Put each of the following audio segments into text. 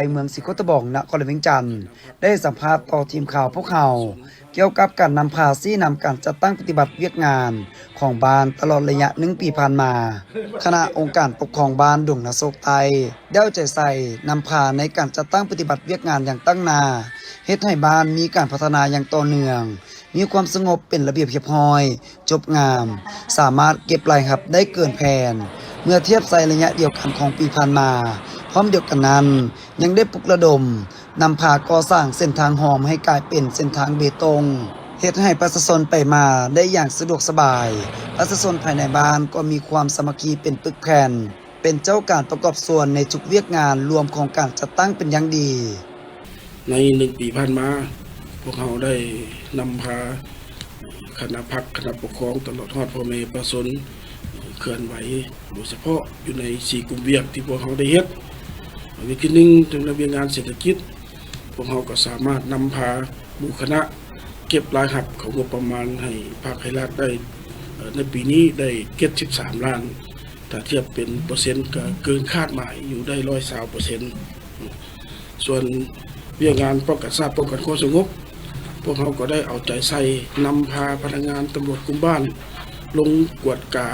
ຍເມືອງສີໂຄດຕະບອງ ນະຄອນຫຼວງວຽງຈັນ ໄດ້ໃຫ້ສຳພາດຕໍ່ທີມຂ່າວພວກເຮົາ ກ່ຽວກັບການນຳພາຊີ້ນຳການຈັດຕັ້ງປະຕິບັດວຽກງານຂອງບ້ານຕະຫຼອດໄລຍະໜຶ່ງປີຜ່ານມາ. ຄະນະອົງການປົກຄອງບ້ານດົງນາໂຊກໃຕ້ ໄດ້ເອົາໃຈໃສ່ນຳພາໃນການຈັດຕັ້ງປະຕິບັດວຽກງານຢ່າງຕັ້ງໜ້າ, ເຮັດໃຫ້ບ້ານມີການພັດທະນາຢ່າງຕໍ່ເນື່ອງ, ມີຄວາມສະຫງົບເປັນລະບຽບຮຽບຮ້ອຍ, ຈົບງາມ, ສາມາດເກັບລາຍຮັບໄດ້ເກີນແຜນ ເມື່ອທຽບໃສ່ໄລຍະດຽວກັນຂອງປີຜ່ານມາ. ພ້ອມດຽວກັນນັ້ນ, ຍັງໄດ້ປຸກລະດົມນຳພາກໍ່ສ້າງເສັ້ນທາງຮ່ອມໃຫ້ກາຍເປັນເສັ້ນທາງເບຕົງ, ເຮັດໃຫ້ປະຊາຊົນໄປມາໄດ້ຢ່າງສະດວກສະບາຍ. ປະຊາຊົນພາຍໃນບ້ານກໍມີຄວາມສາມັກຄີເປັນປຶກແຜ່ນ, ເປັນເຈົ້າການປະກອບສ່ວນໃນທຸກວຽກງານລວມຂອງການຈັດຕັ້ງເປັນຢ່າງດີ. ໃນໜຶ່ງປີຜ່ານມາ, ພວກເຮົາໄດ້ນຳພາຄະນະພັກ, ຄະນະປົກຄອງ, ຕະຫຼອດຮອດພໍ່ແມ່ປະຊາຊົນເຄື່ອນໄຫວ, ໂດຍສະເພາະຢູ່ໃນສີ່ກຸ່ມວຽກທີ່ພວກເຮົາໄດ້ເຮັດ. ວຽກທີໜຶ່ງ, ທາງດ້ານວຽກງານເສດຖະກິດ, ພວກເຮົາກໍສາມາດນຳພາໝູ່ຄະນະເກັບລາຍຮັບເຂົ້າງົບປະມານໃຫ້ພັກໃຫ້ລັດໄດ້, ເອີ, ໃນປີນີ້ໄດ້ເຈັດສິບສາມລ້ານ, ຖ້າທຽບເປັນເປີເຊັນກໍເກີນຄາດໝາຍຢູ່ໄດ້ຮ້ອຍຊາວເປີເຊັນ. ສ່ວນວຽກງານປ້ອງກັນຊາດ, ປ້ອງກັນຄວາມສະຫງົບ, ພວກເຮົາກໍໄດ້ເອົາໃຈໃສ່ນຳພາພະນັກງານຕຳຫຼວດກຸ່ມບ້ານລົງກວດກາ,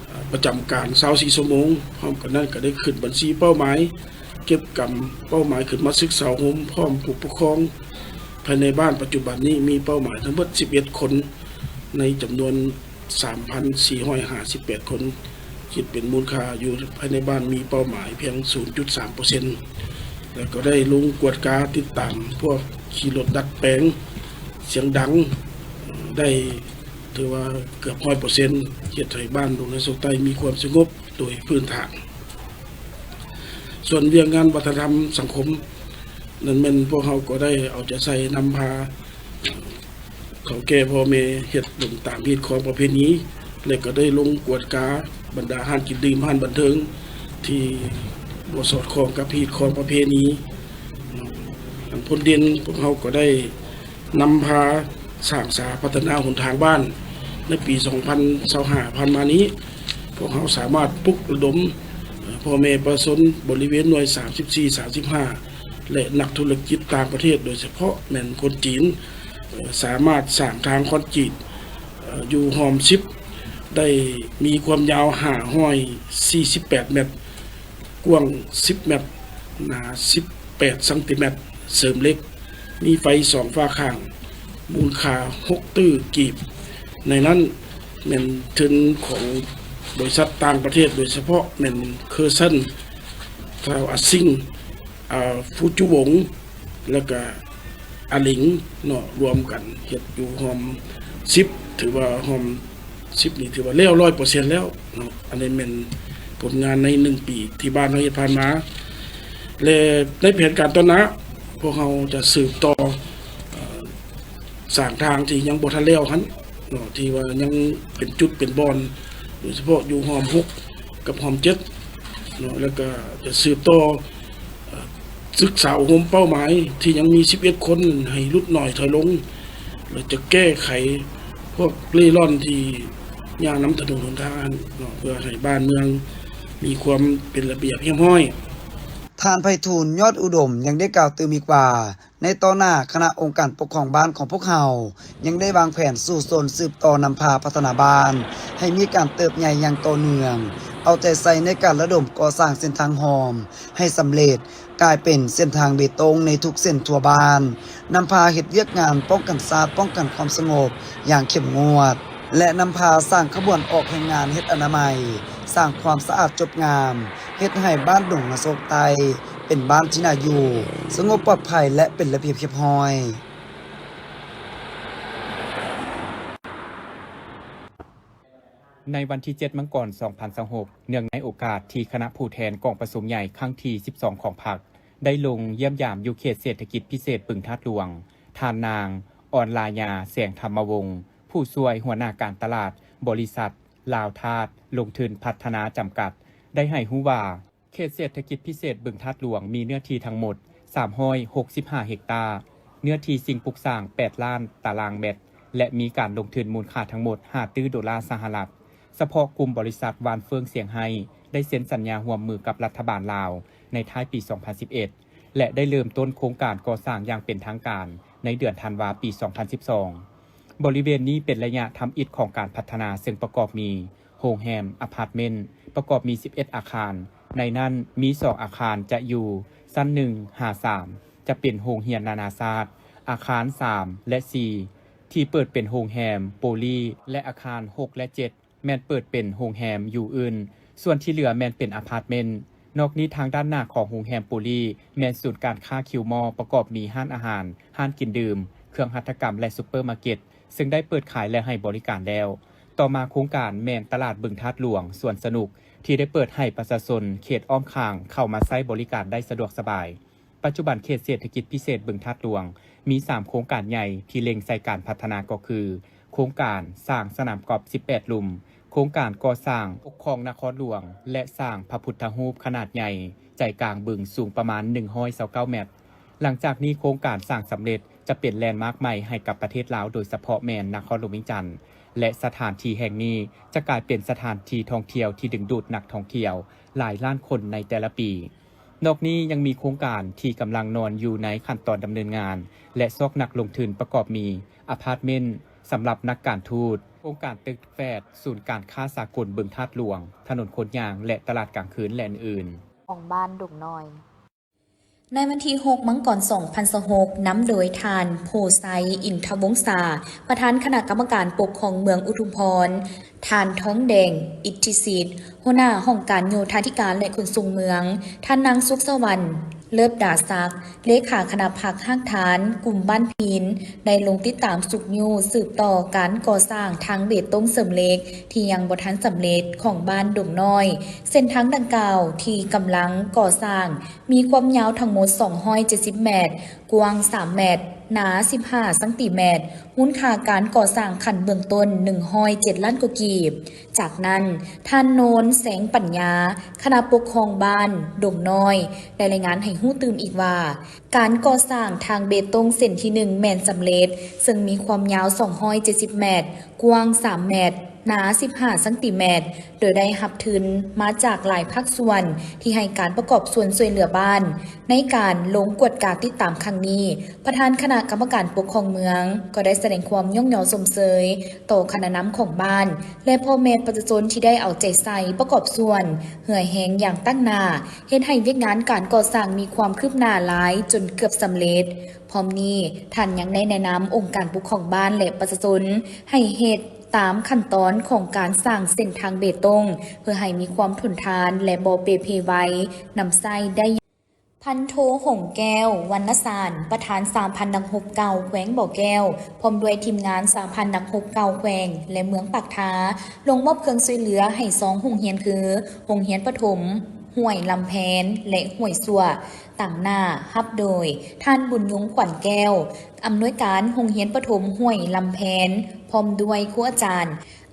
ເອີ, ປະຈຳການຊາວສີ່ຊົ່ວໂມງ. ພ້ອມກັນນັ້ນກໍໄດ້ຂຶ້ນບັນຊີເປົ້າໝາຍ, ເກັບກຳເປົ້າໝາຍຂຶ້ນມາສຶກສາອົບຮົມພ້ອມຜູ້ປົກຄອງ. ພາຍໃນບ້ານປັດຈຸບັນນີ້ມີເປົ້າໝາຍທັງໝົດສິບເອັດຄົນ ໃນຈຳນວນ ສາມພັນສີ່ຮ້ອຍຫ້າສິບແປດຄົນ, ຄິດເປັນມູນຄ່າຢູ່ພາຍໃນບ້ານມີເປົ້າໝາຍພຽງສູນຈຸດສາມເປີເຊັນ ແລ້ວກໍໄດ້ລົງກວດກາຕິດຕາມພວກຂີ່ລົດດັດແປງສຽງດັງໄດ້ຖືວ່າເກືອບຮ້ອຍເປີເຊັນ, ເຮັດໃຫ້ບ້ານດົງນາໂຊກໃຕ້ມີຄວາມສະຫງົບໂດຍພື້ນຖານ. ສ່ວນວຽກງານວັດທະນະທຳສັງຄົມນັ້ນແມ່ນພວກເຮົາກໍໄດ້ເອົາໃຈໃສ່ນຳພາ ເຖົ້າແກ່ພໍ່ແມ່ເຮັດບຸນຕາມຮີດຄອງປະເພນີ ແລະ ກໍໄດ້ລົງກວດກາບັນດາຮ້ານກິນດື່ມ, ຮ້ານບັນເທີງທີ່ບໍ່ສອດຄ່ອງກັບຮີດຄອງປະເພນີ. ອັນພົ້ນເດັ່ນ, ພວກເຮົາກໍໄດ້ນຳພາສ້າງສາພັດທະນາຫົນທາງບ້ານໃນປີສອງພັນຊາວຫ້າຜ່ານມານີ້, ພວກເຮົາສາມາດປຸກລະດົມ ເອີ ພໍ່ແມ່ປະຊາຊົນບໍລິເວນໜ່ວຍສາມສິບສີ່ ສາມສິບຫ້າ ແລະ ນັກທຸລະກິດຕ່າງປະເທດ, ໂດຍສະເພາະແມ່ນຄົນຈີນ, ເອີ ສາມາດສ້າງທາງຄອນກຣີດ ເອີ ຢູ່ຮ່ອມສິບ ໄດ້ມີຄວາມຍາວຫ້າຮ້ອຍສີ່ສິບແປດແມັດ, ກວ້າງສິບແມັດ, ໜາສິບແປດຊັງຕີແມັດ, ເສີມເຫຼັກ, ມີໄຟສອງຝາຂ້າງ, ມູນຄ່າຫົກຕື້ກີບ. ໃນນັ້ນແມ່ນທຶນຂອງບໍລິສັດຕ່າງປະເທດ, ໂດຍສະເພາະແມ່ນເຄີຊັນ, ທ້າວອາຊິງ, ອາ ຟູຈູວົງ ແລ້ວກະອາລິງເນາະ, ລວມກັນເຮັດຢູ່ຮ່ອມສິບ ຖືວ່າຮ່ອມສິບນີ້ຖືວ່າແລ້ວຮ້ອຍເປີເຊັນແລ້ວເນາະ. ອັນນີ້ແມ່ນຜົນງານໃນໜຶ່ງປີທີ່ບ້ານເຮົາເຮັດຜ່ານມາ ແລະ ໃນແຜນການຕໍ່ໜ້າ ພວກເຮົາຈະສືບຕໍ່ ເອີ ສ້າງທາງທີ່ຍັງບໍ່ທັນແລ້ວຫັ້ນເນາະ ທີ່ວ່າຍັງເປັນຈຸດເປັນບ່ອນ ໂດຍສະເພາະຢູ່ຮ່ອມຫົກກັບຮ່ອມເຈັດເນາະ ແລ້ວກະຈະສືບຕໍ່ ເອີ ສຶກສາອົບຮົມເປົ້າໝາຍທີ່ຍັງມີສິບເອັດຄົນໃຫ້ຫຼຸດໜ້ອຍຖອຍລົງ ແລະ ຈະແກ້ໄຂພວກເລ່ລ່ອນທີ່ຍ່າງນຳຖະໜົນຫົນທາງເນາະ ເພື່ອໃຫ້ບ້ານເມືອງມີຄວາມເປັນລະບຽບຮຽບຮ້ອຍ. ທ່ານໄພທູນ ຍອດອຸດົມ ຍັງໄດ້ກ່າວຕື່ມອີກວ່າ ໃນຕໍ່ໜ້າຄະນະອົງການປົກຄອງບ້ານຂອງພວກເຮົາ ຍັງໄດ້ວາງແຜນສູ້ຊົນສືບຕໍ່ນຳພາພັດທະນາບ້ານໃຫ້ມີການເຕີບໃຫຍ່ຢ່າງຕໍ່ເນື່ອງ, ເອົາໃຈໃສ່ໃນການລະດົມກໍ່ສ້າງເສັ້ນທາງຮ່ອມໃຫ້ສຳເລັດ ກາຍເປັນເສັ້ນທາງເບຕົງໃນທຸກເສັ້ນທົ່ວບ້ານ, ນຳພາເຮັດວຽກງານປ້ອງກັນຊາດ, ປ້ອງກັນຄວາມສະຫງົບຢ່າງເຂັ້ມງວດ ແລະ ນຳພາສ້າງຂະບວນອອກແຮງງານເຮັດອະນາໄມ, ສ້າງຄວາມສະອາດຈົບງາມ, ເຮັດໃຫ້ບ້ານດົງນາໂຊກໃຕ້ ເປັນບ້ານທີ່ໜ້າຢູ່, ສະຫງົບປອດໄພ ແລະ ເປັນລະບຽບຮຽບຮ້ອຍ. ໃນວັນທີເຈັດ ມັງກອນ ສອງພັນຊາວຫົກ ເນື່ອງໃນໂອກາດທີ່ຄະນະຜູ້ແທນກອງປະຊຸມໃຫຍ່ຄັ້ງທີສິບສອງຂອງພັກ ໄດ້ລົງຢ້ຽມຢາມຢູ່ເຂດເສດຖະກິດພິເສດບຶງທາດຫຼວງ, ທ່ານນາງ ອອນລາຍາ ແສງທຳມະວົງ ຜູ້ຊ່ວຍຫົວໜ້າການຕະຫຼາດບໍລິສັດ ລາວທາດລົງທຶນພັດທະນາຈຳກັດ ໄດ້ໃຫ້ຮູ້ວ່າ ເຂດເສດຖະກິດພິເສດບຶງທາດຫຼວງ ມີເນື້ອທີ່ທັງໝົດສາມຮ້ອຍຫົກສິບຫ້າເຮັກຕາ, ເນື້ອທີ່ສິ່ງປຸກສ້າງແປດລ້ານຕາລາງແມັດ ແລະ ມີການລົງທຶນມູນຄ່າທັງໝົດຫ້າຕື້ໂດລາສະຫະລັດ. ສະເພາະກຸ່ມບໍລິສັດຫວານເຟີງສຽງໄຮ້ ໄດ້ເຊັນສັນຍາຮ່ວມມືກັບລັດຖະບານລາວໃນທ້າຍປີສອງພັນສິບເອັດ ແລະ ໄດ້ເລີ່ມຕົ້ນໂຄງການກໍ່ສ້າງຢ່າງເປັນທາງການໃນເດືອນທັນວາ ປີສອງພັນສິບສອງ. ບໍລິເວນນີ້ເປັນໄລຍະທຳອິດຂອງການພັດທະນາ ເຊິ່ງປະກອບມີໂຮງແຮມ, ອາພາດເມັນ ປະກອບມີສິບເອັດອາຄານ, ໃນນັ້ນມີສອງອາຄານຈະຢູ່ຊັ້ນໜຶ່ງຫາສາມ ຈະເປັນໂຮງຮຽນນານາຊາດ, ອາຄານສາມ ແລະ ສີ່ ທີ່ເປີດເປັນໂຮງແຮມ, ໂປລີ ແລະ ອາຄານຫົກ ແລະ ເຈັດ ແມ່ນເປີດເປັນໂຮງແຮມຢູ່ອື່ນ, ສ່ວນທີ່ເຫຼືອແມ່ນເປັນອາພາດເມັນ. ນອກນີ້ທາງດ້ານໜ້າຂອງໂຮງແຮມໂປລີແມ່ນສູນການຄ້າຄິວມໍ ປະກອບມີຮ້ານອາຫານ, ຮ້ານກິນດື່ມ, ເຄື່ອງຫັດຖະກຳ ແລະ ຊຸບເປີມາເກັດ ເຊິ່ງໄດ້ເປີດຂາຍ ແລະ ໃຫ້ບໍລິການແລ້ວ. ຕໍ່ມາໂຄງການແມ່ນຕະຫຼາດບຶງທາດຫຼວງ, ສວນສະໜຸກ ທີ່ໄດ້ເປີດໃຫ້ປະຊາຊົນເຂດອ້ອມຂ້າງເຂົ້າມາໃຊ້ບໍລິການໄດ້ສະດວກສະບາຍ. ປັດຈຸບັນເຂດເສດຖະກິດພິເສດບຶງທາດຫຼວງມີສາມໂຄງການໃຫຍ່ທີ່ເລັງໃສ່ການພັດທະນາກໍຄື ໂຄງການສ້າງສະໜາມກອບສິບແປດຫຼຸມ, ໂຄງການກໍ່ສ້າງປົກຄອງນະຄອນຫຼວງ ແລະ ສ້າງພະພຸດທະຮູບຂະໜາດໃຫຍ່ໃຈກາງບຶງ ສູງປະມານໜຶ່ງຮ້ອຍຊາວເກົ້າແມັດ. ຫຼັງຈາກນີ້ໂຄງການສ້າງສຳເລັດຈະເປັນແລນມາກໃໝ່ໃຫ້ກັບປະເທດລາວ, ໂດຍສະເພາະແມ່ນນະຄອນຫຼວງວຽງຈັນ ແລະ ສະຖານທີ່ແຫ່ງນີ້ຈະກາຍເປັນສະຖານທີ່ທ່ອງທ່ຽວທີ່ດຶງດູດນັກທ່ອງທ່ຽວຫຼາຍລ້ານຄົນໃນແຕ່ລະປີ. ນອກນີ້ຍັງມີໂຄງການທີ່ກຳລັງນອນຢູ່ໃນຂັ້ນຕອນດຳເນີນງານ ແລະ ຊອກນັກລົງທຶນປະກອບມີ ອາພາດເມັນສຳລັບນັກການທູດ, ໂຄງການຕຶກແຝດສູນການຄ້າສາກົນບຶງທາດຫຼວງ, ຖະໜົນຄົນຍ່າງ ແລະ ຕະຫຼາດກາງຄືນ ແລະ ອື່ນໆ. ຂອງບ້ານດົງນ້ອຍ. ໃນວັນທີຫົກ ມັງກອນ ສອງພັນຊາວຫົກ ນຳໂດຍທ່ານ ໂພໄຊ ອິນທະວົງສາ ປະທານຄະນະກຳມະການປົກຄອງເມືອງອຸທຸມພອນ, ທ່ານ ທອງແດງ ອິດທິສິດ ຫົວໜ້າຫ້ອງການໂຍທາທິການ ແລະ ຂົນສົ່ງເມືອງ, ທ່ານນາງ ສຸກສະຫວັນ ເລີດດາສັກ ເລຂາຄະນະພັກຮາກຖານກຸ່ມບ້ານພີນ ໄດ້ລົງຕິດຕາມຊຸກຍູ້ສືບຕໍ່ການກໍ່ສ້າງທາງເບຕົງເສີມເຫຼັກທີ່ຍັງບໍ່ທັນສຳເລັດຂອງບ້ານດົງນ້ອຍ. ເສັ້ນທາງດັ່ງກ່າວທີ່ກຳລັງກໍ່ສ້າງ ມີຄວາມຍາວທັງໝົດສອງຮ້ອຍເຈັດສິບແມັດ, ກວ້າງສາມແມັດ, ໜາສິບຫ້າຊັງຕີແມັດ, ມູນຄ່າການກໍ່ສ້າງຂັ້ນເບື້ອງຕົ້ນໜຶ່ງຮ້ອຍເຈັດລ້ານກວ່າກີບ. ຈາກນັ້ນ, ທ່ານ ໂນນ ແສງປັນຍາ ຄະນະປົກຄອງບ້ານດົງນ້ອຍ ໄດ້ລາຍງານໃຫ້ຮູ້ຕື່ມອີກວ່າ, ການກໍ່ສ້າງທາງເບຕົງເສັ້ນທີໜຶ່ງແມ່ນສຳເລັດ, ເຊິ່ງມີຄວາມຍາວສອງຮ້ອຍເຈັດສິບແມັດ, ກວ້າງສາມແມັດ, ໜາສິບຫ້າຊັງຕີແມັດ, ໂດຍໄດ້ຮັບທຶນມາຈາກຫຼາຍພາກສ່ວນທີ່ໃຫ້ການປະກອບສ່ວນຊ່ວຍເຫຼືອບ້ານໃນການລົງກວດກາຕິດຕາມຄັ້ງນີ້. ປະທານຄະນະກຳມະການປົກຄອງເມືອງກໍໄດ້ສະແດງຄວາມຍ້ອງຍໍຊົມເຊີຍຕໍ່ຄະນະນຳຂອງບ້ານ ແລະ ພໍ່ແມ່ປະຊາຊົນທີ່ໄດ້ເອົາໃຈໃສ່ປະກອບສ່ວນເຫື່ອແຮງຢ່າງຕັ້ງໜ້າ, ເຮັດໃຫ້ວຽກງານການກໍ່ສ້າງມີຄວາມຄືບໜ້າຫຼາຍຈົນເກືອບສຳເລັດ. ພ້ອມນີ້, ທ່ານຍັງໄດ້ແນະນຳອົງການປົກຄອງບ້ານ ແລະ ປະຊາຊົນໃຫ້ເຮັດຕາມຂັ້ນຕອນຂອງການສ້າງເສັ້ນທາງເບຕົງ ເພື່ອໃຫ້ມີຄວາມທົນທານ ແລະ ບໍ່ເປ່ເພໄວ, ນຳໃຊ້ໄດ້. ພັນໂທ ຫົງແກ້ວ ວັນນະສານ ປະທານສະຫະພັນນັກຮົບເກົ່າແຂວງບໍ່ແກ້ວ ພ້ອມດ້ວຍທີມງານສະຫະພັນນັກຮົບເກົ່າແຂວງ ແລະ ເມືອງປາກທາ ລົງມອບເຄື່ອງຊ່ວຍເຫຼືອໃຫ້ສອງໂຮງຮຽນຄື ໂຮງຮຽນປະຖົມຫ້ວຍລຳແພນ ແລະ ຫ້ວຍຊົ່ວ, ຕາງໜ້າຮັບໂດຍ ທ່ານ ບຸນຍົງ ຂວັນແກ້ວ ອຳນວຍການໂຮງຮຽນປະຖົມຫ້ວຍລຳແພນ ພ້ອມດ້ວຍຄູອາຈານ,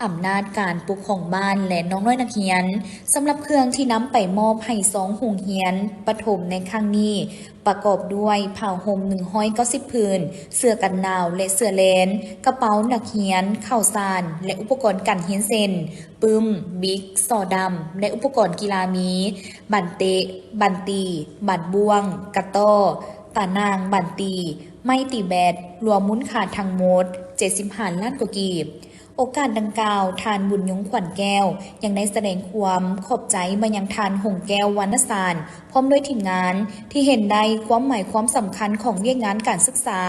ອຳນາດການປົກຄອງບ້ານ ແລະ ນ້ອງນ້ອຍນັກຮຽນ. ສຳລັບເຄື່ອງທີ່ນຳໄປມອບໃຫ້ສອງໂຮງຮຽນປະຖົມໃນຄັ້ງນີ້ ປະກອບດ້ວຍຜ້າຫົ່ມໜຶ່ງຮ້ອຍເກົ້າສິບຜືນ, ເສື້ອກັນໜາວ ແລະ ເສື້ອແລນ, ກະເປົານັກຮຽນ, ເຂົ້າສານ ແລະ ອຸປະກອນການຮຽນເຊັ່ນ ປຶ້ມ, ບິກ, ສໍດຳ ແລະ ອຸປະກອນກິລາມີ ບານເຕະ, ບານຕີ, ບານບ້ວງ, ກະຕໍ້, ຕາໜ່າງ, ບານຕີ, ໄມ້ຕີແບັດ, ລວມມູນຄ່າທັງໝົດເຈັດສິບຫ້າລ້ານກວ່າກີບ. ໂອກາດດັ່ງກ່າວ, ທ່ານ ບຸນຍົງ ຂວັນແກ້ວ ຍັງໄດ້ສະແດງຄວາມຂອບໃຈມາຍັງທ່ານ ຫົງແກ້ວ ວັນນະສານ ພ້ອມດ້ວຍທີມງານ ທີ່ເຫັນໄດ້ຄວາມໝາຍຄວາມສຳຄັນຂອງວຽກງານການສຶກສາ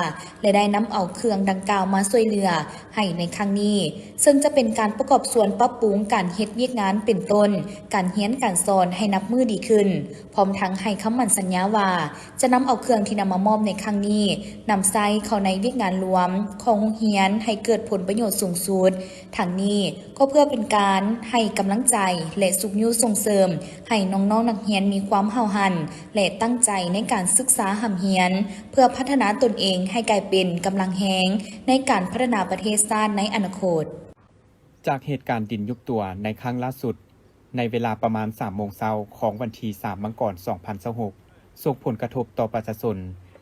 ແລະ ໄດ້ນຳເອົາເຄື່ອງດັ່ງກ່າວມາຊ່ວຍເຫຼືອໃຫ້ໃນຄັ້ງນີ້, ເຊິ່ງຈະເປັນການປະກອບສ່ວນປັບປຸງການເຮັດວຽກງານເປັນຕົ້ນ ການຮຽນການສອນໃຫ້ນັບມື້ດີຂຶ້ນ, ພ້ອມທັງໃຫ້ຄຳໝັ້ນສັນຍາວ່າ ຈະນຳເອົາເຄື່ອງທີ່ນຳມາມອບໃນຄັ້ງນີ້ ນຳໃຊ້ເຂົ້າໃນວຽກງານລວມຂອງໂຮງຮຽນໃຫ້ເກີດຜົນປະໂຫຍດສູງສຸດ. ທັງນີ້ກໍເພື່ອເປັນການໃຫ້ກຳລັງໃຈ ແລະ ຊຸກຍູ້ສົ່ງເສີມໃຫ້ນ້ອງໆນັກຮຽນມີຄວາມຫ້າວຫັນ ແລະ ຕັ້ງໃຈໃນການສຶກສາຮ່ຳຮຽນ ເພື່ອພັດທະນາຕົນເອງໃຫ້ກາຍເປັນກຳລັງແຮງໃນການພັດທະນາປະເທດຊາດໃນອະນາຄົດ. ຈາກເຫດການດິນຍຸບຕົວໃນຄັ້ງລ່າສຸດ ໃນເວລາປະມານສາມໂມງເຊົ້າຂອງວັນທີສາມ ມັງກອນ ສອງພັນຊາວຫົກ ສົ່ງຜົນກະທົບຕໍ່ປະຊາຊົນ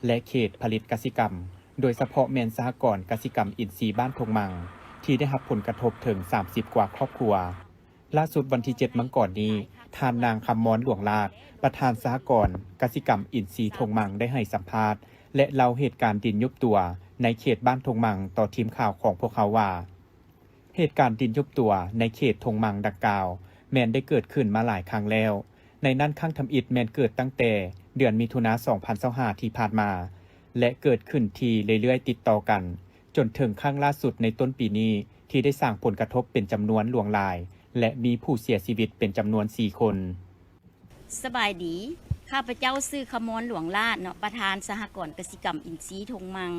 ແລະ ເຂດຜະລິດກະສິກຳ, ໂດຍສະເພາະແມ່ນສະຫະກອນກະສິກຳອິນຊີບ້ານທົ່ງມັງ ທີ່ໄດ້ຮັບຜົນກະທົບເຖິງສາມສິບກວ່າຄອບຄົວ. ລ່າສຸດວັນທີເຈັດ ມັງກອນນີ້, ທ່ານນາງ ຄຳມອນ ຫຼວງລາດ ປະທານສະຫະກອນກະສິກຳອິນຊີທົ່ງມັງ ໄດ້ໃຫ້ສຳພາດ ແລະ ເລົ່າເຫດການດິນຍຸບຕົວໃນເຂດບ້ານທົ່ງມັງຕໍ່ທີມຂ່າວຂອງພວກເຮົາວ່າ, ເຫດການດິນຍຸບຕົວໃນເຂດທົ່ງມັງດັ່ງກ່າວ ແມ່ນໄດ້ເກີດຂຶ້ນມາຫຼາຍຄັ້ງແລ້ວ, ໃນນັ້ນຄັ້ງທຳອິດແມ່ນເກີດຕັ້ງແຕ່ເດືອນມິຖຸນາ ສອງພັນຊາວຫ້າ ທີ່ຜ່ານມາ ແລະ ເກີດຂຶ້ນທີ່ເລື້ອຍໆຕິດຕໍ່ກັນ ຈົນເຖິງຄັ້ງລ່າສຸດໃນຕົ້ນປີນີ້ ທີ່ໄດ້ສ້າງຜົນກະທົບເປັນຈຳນວນຫຼວງຫຼາຍ ແລະ ມີຜູ້ເສຍຊີວິດເປັນຈຳນວນສີ່ຄົນ. ສະບາຍດີ, ຂ້າພະເຈົ້າຊື່ ຄຳມອນ ຫຼວງລາດເນາະ, ປະທານສະຫະກອນກະສິກຳອິນຊີທົ່ງມັງ.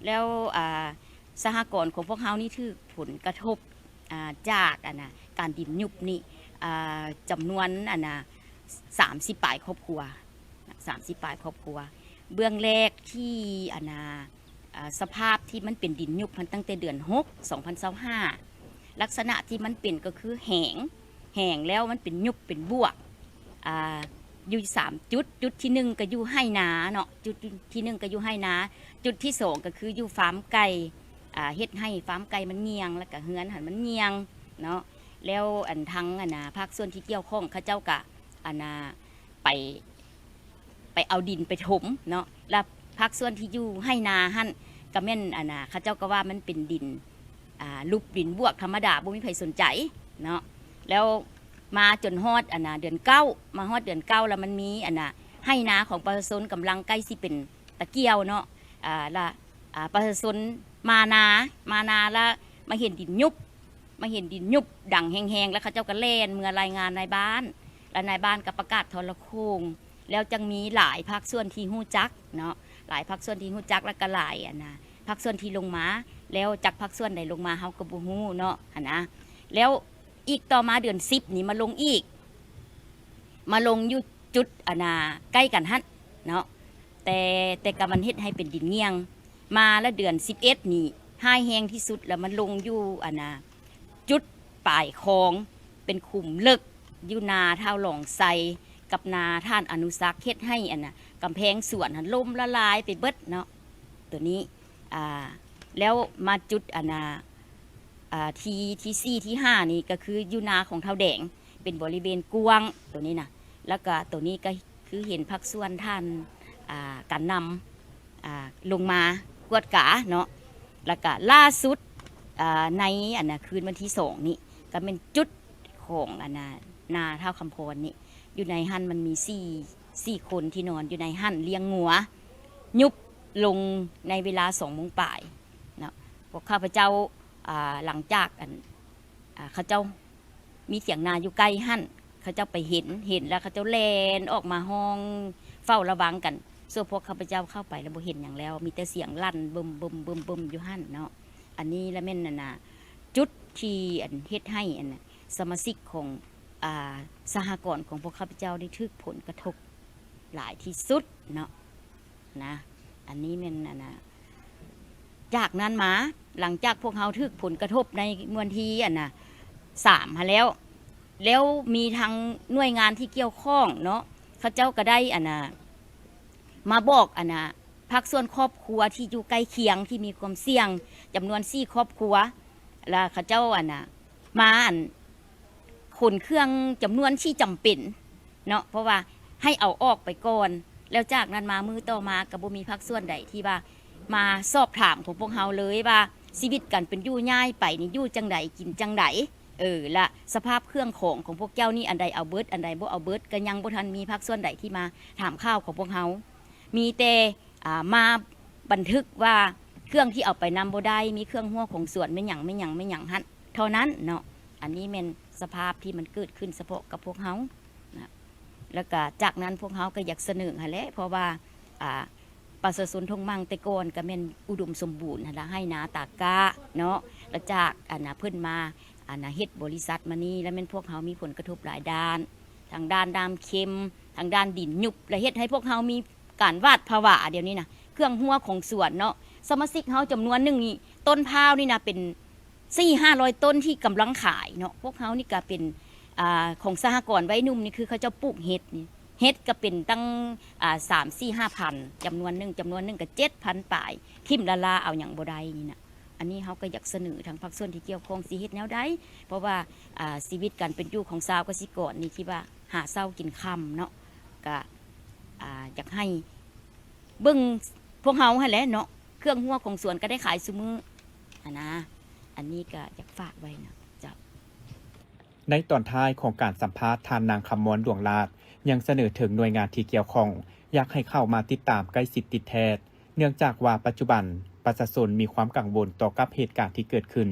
ແລ້ວ ອ່າ ສະຫະກອນຂອງພວກເຮົານີ້ຖືກຜົນກະທົບ ອ່າ ຈາກ ອັນນ່າ ການດິນຍຸບນີ້ ອ່າ ຈຳນວນ ອັນນ່າ ສາມສິບປາຍຄອບຄົວ, ສາມສິບປາຍຄອບຄົວ. ເບື້ອງແລກທີ່ ອັນນ່າ ອ່າ ສະພາບທີ່ມັນເປັນດິນຍຸບຫັ້ນ ຕັ້ງແຕ່ເດືອນຫົກ ສອງພັນຊາວຫ້າ ລັກສະນະທີ່ມັນເປັນກໍຄືແຫ້ງ, ແຫ້ງແລ້ວມັນເປັນຍຸບເປັນບວກ ອ່າ ຢູ່ສາມຈຸດ, ຈຸດທີໜຶ່ງກໍຢູ່ໄຮ່ນາເນາະ, ຈຸດທີໜຶ່ງກໍຢູ່ໄຮ່ນາ, ຈຸດທີສອງກໍຄືຢູ່ຟາມໄກ່ ອ່າ ເຮັດໃຫ້ຟາມໄກ່ມັນຍ່ຽງ ແລ້ວກໍເຮືອນຫັ້ນມັນຍ່ຽງເນາະ. ແລ້ວອັນທາງ ອັນນ່າ ພາກສ່ວນທີ່ກ່ຽວຂ້ອງເຂົາເຈົ້າກໍ ອັນນ່າ ໄປ ໄປເອົາດິນໄປຖົມເນາະ, ແລ້ວພາກສ່ວນທີ່ຢູ່ໄຮ່ນາຫັ້ນກໍແມ່ນ ອັນນ່າ ເຂົາເຈົ້າກໍວ່າມັນເປັນດິນ ອ່າ ຫຼຸບດິນບວກທຳມະດາ ບໍ່ມີໃຜສົນໃຈເນາະ. ແລ້ວມາຈົນຮອດ ອັນນ່າ ເດືອນເກົ້າ, ມາຮອດເດືອນເກົ້າແລ້ວ ມັນມີ ອັນນ່າ ໄຮ່ນາຂອງປະຊາຊົນກຳລັງໃກ້ຊິເປັນຕາກ່ຽວເນາະ, ອ່າ ລະ ອ່າ ປະຊາຊົນມານາ, ມານາລະມາເຫັນດິນຍຸບ, ມາເຫັນດິນຍຸບດັງແຮງໆ ແລ້ວເຂົາເຈົ້າກໍແລ່ນເມືອລາຍງານນາຍບ້ານ, ແລ້ວນາຍບ້ານກໍປະກາດໂທລະໂຄ່ງ. ແລ້ວຈັ່ງມີຫຼາຍພາກສ່ວນທີ່ຮູ້ຈັກເນາະ, ຫຼາຍພາກສ່ວນທີ່ຮູ້ຈັກ ແລ້ວກໍຫຼາຍ ອັນນ່າ ພາກສ່ວນທີ່ລົງມາ, ແລ້ວຈັກພາກສ່ວນໃດລົງມາເຮົາກໍບໍ່ຮູ້ເນາະ ຫັ້ນນະ. ແລ້ວອີກຕໍ່ມາເດືອນສິບນີ້ມາລົງອີກ, ມາລົງຢູ່ຈຸດ ອັນນ່າ ໃກ້ກັນຫັ້ນເນາະ, ແຕ່ ແຕ່ກໍມັນເຮັດໃຫ້ເປັນດິນຍ່ຽງ. ມາລະເດືອນສິບເອັດນີ້ຮ້າຍແຮງທີ່ສຸດ ແລ້ວມາລົງຢູ່ ອັນນ່າ ຈຸດປາຍຄອງ ເປັນຂຸມເລິກ ຢູ່ນາທ້າວຫຼອງໄຊກັບນາທ່ານອະນຸສັກ ເຮັດໃຫ້ ອັນນ່າ ກຳແພງສວນຫັ້ນລົ້ມລະລາຍໄປເບິດເນາະ ໂຕນີ້. ອ່າ ແລ້ວມາຈຸດ ອັນນ່າ ອ່າ ທີ ທີສີ່ ທີຫ້ານີ້ກໍຄືຢູ່ນາຂອງທ້າວແດງ ເປັນບໍລິເວນກວ້າງໂຕນີ້ນະ, ແລ້ວກໍໂຕນີ້ກໍຄືເຫັນພາກສ່ວນທ່ານ ອ່າ ການນຳ ອ່າ ລົງມາກວດກາເນາະ. ແລ້ວກະລ່າສຸດ ອ່າ ໃນ ອັນນ່າ ຄືນວັນທີສອງນີ້ ກະແມ່ນຈຸດຂອງ ອັນນ່າ ນາທ້າວຄຳພອນນີ້, ຢູ່ໃນຫັ້ນມັນມີສີ່ ສີ່ຄົນທີ່ນອນຢູ່ໃນຫັ້ນລ້ຽງງົວ, ຍຸບລົງໃນເວລາສອງໂມງປາຍເນາະ. ພວກຂ້າພະເຈົ້າ ອ່າ ຫຼັງຈາກ ອັນ ອ່າ ເຂົາເຈົ້າ ມີຖຽງນາຢູ່ໃກ້ຫັ້ນ, ເຂົາເຈົ້າໄປເຫັນ, ເຫັນແລ້ວເຂົາເຈົ້າແລ່ນອອກມາຮ້ອງເຝົ້າລະວັງກັນ. ສ່ວນພວກຂ້າພະເຈົ້າເຂົ້າໄປແລ້ວບໍ່ເຫັນຫຍັງແລ້ວ, ມີແຕ່ສຽງລັ່ນບຶມໆໆໆຢູ່ຫັ້ນເນາະ. ອັນນີ້ລະແມ່ນ ອັນນ່າ ຈຸດທີ່ ອັນ ເຮັດໃຫ້ ອັນ ສະມາຊິກຂອງ ອ່າ ສະຫະກອນຂອງພວກຂ້າພະເຈົ້າໄດ້ຖືກຜົນກະທົບຫຼາຍທີ່ສຸດເນາະ. ນະ ອັນນີ້ແມ່ນ ອັນນ່າ ຈາກນັ້ນມາ ຫຼັງຈາກພວກເຮົາຖືກຜົນກະທົບໃນວັນທີ ອັນນ່າ ສາມຫັ້ນແລ້ວ ແລ້ວມີທາງໜ່ວຍງານທີ່ກ່ຽວຂ້ອງເນາະ ເຂົາເຈົ້າກໍໄດ້ ອັນນ່າ ມາບອກ ອັນນ່າ ພາກສ່ວນຄອບຄົວທີ່ຢູ່ໃກ້ຄຽງທີ່ມີຄວາມສ່ຽງ ຈຳນວນສີ່ຄອບຄົວ ແລ້ວເຂົາເຈົ້າ ອັນນ່າ ມາ ອັນ ຂົນເຄື່ອງຈຳນວນທີ່ຈຳເປັນເນາະ ເພາະວ່າໃຫ້ເອົາອອກໄປກ່ອນ. ແລ້ວຈາກນັ້ນມາມື້ຕໍ່ມາກໍບໍ່ມີພາກສ່ວນໃດທີ່ວ່າມາສອບຖາມຂອງພວກເຮົາເລີຍວ່າ ຊີວິດການເປັນຢູ່ຍ້າຍໄປນີ້ຢູ່ຈັ່ງໃດ ກິນຈັ່ງໃດ ເອີ ລະສະພາບເຄື່ອງຂອງຂອງພວກເຈົ້ານີ້ ອັນໃດເອົາເບິດ ອັນໃດບໍ່ເອົາເບິດ ກໍຍັງບໍ່ທັນມີພາກສ່ວນໃດທີ່ມາຖາມຂ່າວຂອງພວກເຮົາ. ມີແຕ່ ອ່າ ມາບັນທຶກວ່າເຄື່ອງທີ່ເອົາໄປນຳບໍ່ໄດ້ ມີເຄື່ອງຮົ້ວຂອງສວນແມ່ນຫຍັງ ແມ່ນຫຍັງ ແມ່ນຫຍັງຫັ້ນເທົ່ານັ້ນເນາະ. ອັນນີ້ແມ່ນສະພາບທີ່ມັນເກີດຂຶ້ນສະເພາະກັບພວກເຮົານະ. ແລ້ວກະຈາກນັ້ນພວກເຮົາກໍຢາກສະເໜີຫັ້ນແຫຼະ ເພາະວ່າ ອ່າ ປະຊາຊົນທົ່ງມັງແຕ່ກ່ອນກໍແມ່ນອຸດົມສົມບູນຫັ້ນລະ ໄຮ່ນາຕາກ້າເນາະ. ແລ້ວຈາກ ອັນນ່າ ເພິ່ນມາ ອັນນ່າ ເຮັດບໍລິສັດມານີ້ ແລ້ວແມ່ນພວກເຮົາມີຜົນກະທົບຫຼາຍດ້ານ ທາງດ້ານນ້ຳເຄັມ ທາງດ້ານດິນຍຸບ ແລະ ເຮັດໃຫ້ພວກເຮົາມີການຫວາດຜະຫວາ. ດຽວນີ້ນະ ເຄື່ອງຮົ້ວຂອງສວນເນາະ ສະມາຊິກເຮົາຈຳນວນໜຶ່ງນີ້ ຕົ້ນພ້າວນີ້ນະ ເປັນສີ່ຫ້າຮ້ອຍຕົ້ນທີ່ກຳລັງຂາຍເນາະ. ພວກເຮົານີ້ກະເປັນ ອ່າ ຂອງສະຫະກອນໄວໜຸ່ມນີ້ ຄືເຂົາເຈົ້າປູກເຫັດນີ້ ເຫັດກະເປັນຕັ້ງ ອ່າ ສາມສີ່ຫ້າພັນ ຈຳນວນໜຶ່ງ ຈຳນວນໜຶ່ງກະເຈັດພັນປາຍ ຖິ້ມລ້າໆ ເອົາຫຍັງບໍ່ໄດ້ນີ້ນະ. ອັນນີ້ເຮົາກໍຢາກສະເໜີທາງພາກສ່ວນທີ່ກ່ຽວຂ້ອງ ຊິເຮັດແນວໃດ ເພາະວ່າ ອ່າ ຊີວິດການເປັນຢູ່ຂອງຊາວກະສິກອນນີ້ ທີ່ວ່າ ຫາເຊົ້າກິນຄ່ຳເນາະ ກະ ອ່າ ຢາກໃຫ້ເບິ່ງພວກເຮົາຫັ້ນແຫຼະເນາະ ເຄື່ອງຮົວຂອງສວນກໍໄດ້ຂາຍຊຸມື້ຫັ້ນນະ ອັນນີ້ກໍຢາກຝາກໄວ້ນະເຈົ້າ. ໃນຕອນທ້າຍຂອງການສຳພາດ, ທ່ານນາງ ຄຳມອນ ດວງລາດ ຍັງສະເໜີເຖິງໜ່ວຍງານທີ່ກ່ຽວຂ້ອງ ຢາກໃຫ້ເຂົ້າມາຕິດຕາມໃກ້ຊິດຕິດແທດ, ເນື່ອງຈາກວ່າປັດຈຸບັນປະຊາຊົນມີຄວາມກັງວົນຕໍ່ກັບເຫດການທີ່ເກີດຂຶ້ນ,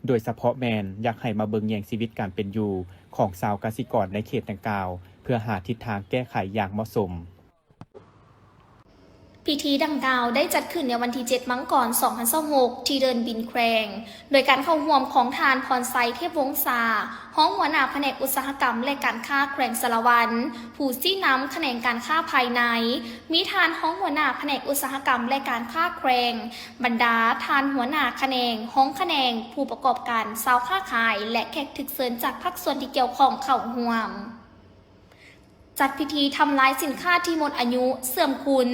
ໂດຍສະເພາະແມ່ນຢາກໃຫ້ມາເບິ່ງແຍງຊີວິດການເປັນຢູ່ຂອງຊາວກະສິກອນໃນເຂດດັ່ງກ່າວ ເພື່ອຫາທິດທາງແກ້ໄຂຢ່າງເໝາະສົມ. ພິທີດັ່ງກ່າວໄດ້ຈັດຂຶ້ນໃນວັນທີເຈັດ ມັງກອນ ສອງພັນຊາວຫົກ ທີ່ເດີ່ນບິນແຂວງ ໂດຍການເຂົ້າຮ່ວມຂອງທ່ານ ພອນໄຊ ເທບວົງສາ ຮອງຫົວໜ້າພະແນກອຸດສາຫະກຳ ແລະ ການຄ້າແຂວງສາລະວັນ, ຜູ້ຊີ້ນຳຂະແໜງການຄ້າພາຍໃນ, ມີທ່ານຮອງຫົວໜ້າພະແນກອຸດສາຫະກຳ ແລະ ການຄ້າແຂວງ, ບັນດາທ່ານຫົວໜ້າຂະແໜງ, ຮອງຂະແໜງ, ຜູ້ປະກອບການ, ຊາວຄ້າຂາຍ ແລະ ແຂກຖືກເຊີນຈາກພາກສ່ວນທີ່ກ່ຽວຂ້ອງເຂົ້າຮ່ວມ. ຈັດພິທີທຳລາຍສິນຄ້າທີ່ໝົດອາຍຸ, ເສື່ອມຄຸນ,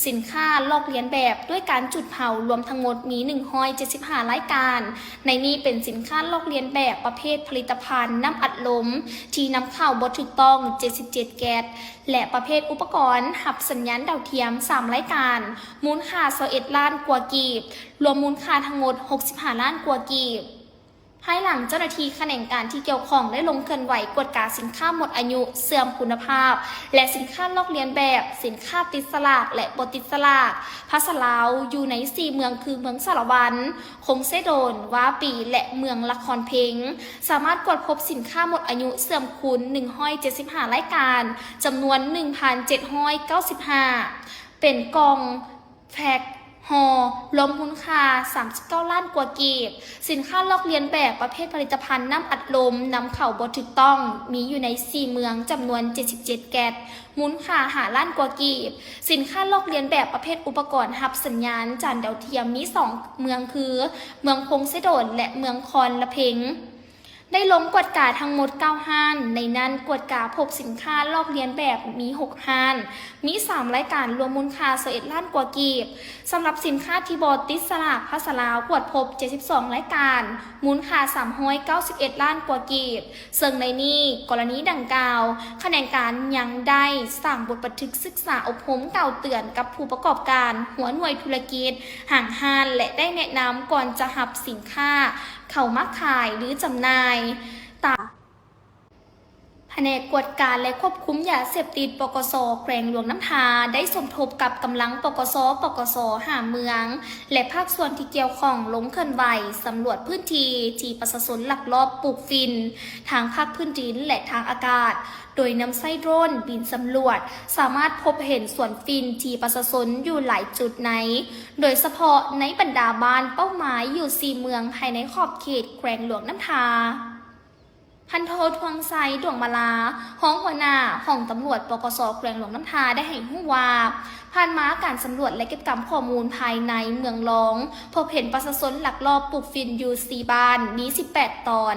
ສິນຄ້າລອກລຽນແບບດ້ວຍການຈູດເຜົາ ລວມທັງໝົດມີໜຶ່ງຮ້ອຍເຈັດສິບຫ້າລາຍການ, ໃນນີ້ເປັນສິນຄ້າລອກລຽນແບບປະເພດຜະລິດຕະພັນນ້ຳອັດລົມທີ່ນຳເຂົ້າບໍ່ຖືກຕ້ອງເຈັດສິບເຈັດແກັດ ແລະ ປະເພດອຸປະກອນຮັບສັນຍານດາວທຽມສາມລາຍການ, ມູນຄ່າຊາວເອັດລ້ານກວ່າກີບ, ລວມມູນຄ່າທັງໝົດຫົກສິບຫ້າລ້ານກວ່າກີບ. ພາຍຫຼັງເຈົ້າໜ້າທີ່ຂະແໜງການທີ່ກ່ຽວຂ້ອງໄດ້ລົງເຄື່ອນໄຫວກວດກາສິນຄ້າໝົດອາຍຸ, ເສື່ອມຄຸນນະພາບ ແລະ ສິນຄ້າລອກລຽນແບບ, ສິນຄ້າຕິດສະຫຼາກ ແລະ ບໍ່ຕິດສະຫຼາກ ພາສາລາວ ຢູ່ໃນສີ່ເມືອງຄື ເມືອງສາລະວັນ, ຄົງເຊໂດນ, ວາປີ ແລະ ເມືອງລະຄອນເພັງ, ສາມາດກວດພົບສິນຄ້າໝົດອາຍຸ, ເສື່ອມຄຸນ ໜຶ່ງຮ້ອຍເຈັດສິບຫ້າລາຍການ, ຈຳນວນ ໜຶ່ງພັນເຈັດຮ້ອຍເກົ້າສິບຫ້າ ເປັນກ່ອງ, ແພັກ, ຫໍ່, ລວມມູນຄ່າສາມສິບເກົ້າລ້ານກວ່າກີບ. ສິນຄ້າລອກລຽນແບບປະເພດຜະລິດຕະພັນນ້ຳອັດລົມນຳເຂົ້າບໍ່ຖືກຕ້ອງ ມີຢູ່ໃນສີ່ເມືອງ ຈຳນວນເຈັດສິບເຈັດແກັດ, ມູນຄ່າຫ້າລ້ານກວ່າກີບ. ສິນຄ້າລອກລຽນແບບປະເພດອຸປະກອນຮັບສັນຍານຈານດາວທຽມມີສອງເມືອງຄື ເມືອງຄົງເຊໂດນ ແລະ ເມືອງຄອນລະເພັງ. ໄດ້ລົງກວດກາທັງໝົດເກົ້າຮ້ານ, ໃນນັ້ນກວດກາພົບສິນຄ້າລອກລຽນແບບມີຫົກຮ້ານ, ມີສາມລາຍການ, ລວມມູນຄ່າຊາວເອັດລ້ານກວ່າກີບ. ສຳລັບສິນຄ້າທີ່ບໍ່ຕິດສະຫຼາກພາສາລາວ ກວດພົບເຈັດສິບສອງລາຍການ, ມູນຄ່າສາມຮ້ອຍເກົ້າສິບເອັດລ້ານກວ່າກີບ. ເຊິ່ງໃນນີ້, ກໍລະນີດັ່ງກ່າວ, ຂະແໜງການຍັງໄດ້ສ້າງບົດບັນທຶກສຶກສາອົບຮົມກ່າວເຕືອນກັບຜູ້ປະກອບການ, ຫົວໜ່ວຍທຸລະກິດ, ຫ້າງຮ້ານ ແລະ ໄດ້ແນະນຳກ່ອນຈະຮັບສິນຄ້າ ເຂົ້າມາຂາຍ ຫຼື ຈຳໜ່າຍ. ຕາມ ພະແນກກວດກາ ແລະ ຄວບຄຸມຢາເສບຕິດ ປກສ ແຂວງຫຼວງນ້ຳທາ ໄດ້ສົມທົບກັບກຳລັງ ປກສ ປກສ ຫ້າເມືອງ ແລະ ພາກສ່ວນທີ່ກ່ຽວຂ້ອງ ລົງເຄື່ອນໄຫວສຳຫຼວດພື້ນທີ່ທີ່ປະຊາຊົນລັກລອບປູກຝິ່ນ ທາງພາກພື້ນດິນ ແລະ ທາງອາກາດ, ໂດຍນຳໃຊ້ໂດຣນບິນສຳຫຼວດ, ສາມາດພົບເຫັນສວນຝິ່ນທີ່ປະຊາຊົນຢູ່ຫຼາຍຈຸດໃນ ໂດຍສະເພາະໃນບັນດາບ້ານເປົ້າໝາຍຢູ່ສີ່ເມືອງພາຍໃນຂອບເຂດແຂວງຫຼວງນ້ຳທາ. ພັນໂທ ທວງໄຊ ດວງມາລາ ຮອງຫົວໜ້າຫ້ອງຕຳຫຼວດ ປກສ ແຂວງຫຼວງນ້ຳທາ ໄດ້ໃຫ້ຮູ້ວ່າ, ຜ່ານມາການສຳຫຼວດ ແລະ ເກັບກຳຂໍ້ມູນພາຍໃນເມືອງລອງ ພົບເຫັນປະຊາຊົນລັກລອບປູກຝິ່ນຢູ່ສີ່ບ້ານ, ມີສິບແປດຕອນ,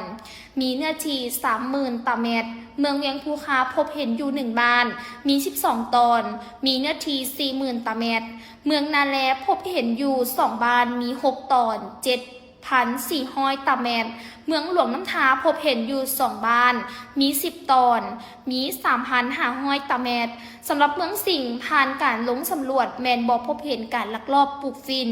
ມີເນື້ອທີ່ສາມໝື່ນຕາແມັດ. ເມືອງວຽງພູຄາ ພົບເຫັນຢູ່ໜຶ່ງບ້ານ, ມີສິບສອງຕອນ, ມີເນື້ອທີ່ສີ່ໝື່ນຕາແມັດ. ເມືອງນາແລ ພົບເຫັນຢູ່ສອງບ້ານ, ມີຫົກຕອນ, ເຈັດ ພັນສີ່ຮ້ອຍຕາແມັດ. ເມືອງຫຼວງນ້ຳທາພົບເຫັນຢູ່ສອງບ້ານ, ມີສິບຕອນ, ມີສາມພັນຫ້າຮ້ອຍຕາແມັດ. ສຳລັບເມືອງສິງ, ຜ່ານການລົງສຳຫຼວດແມ່ນບໍ່ພົບເຫັນການລັກລອບປູກຝິ່ນ.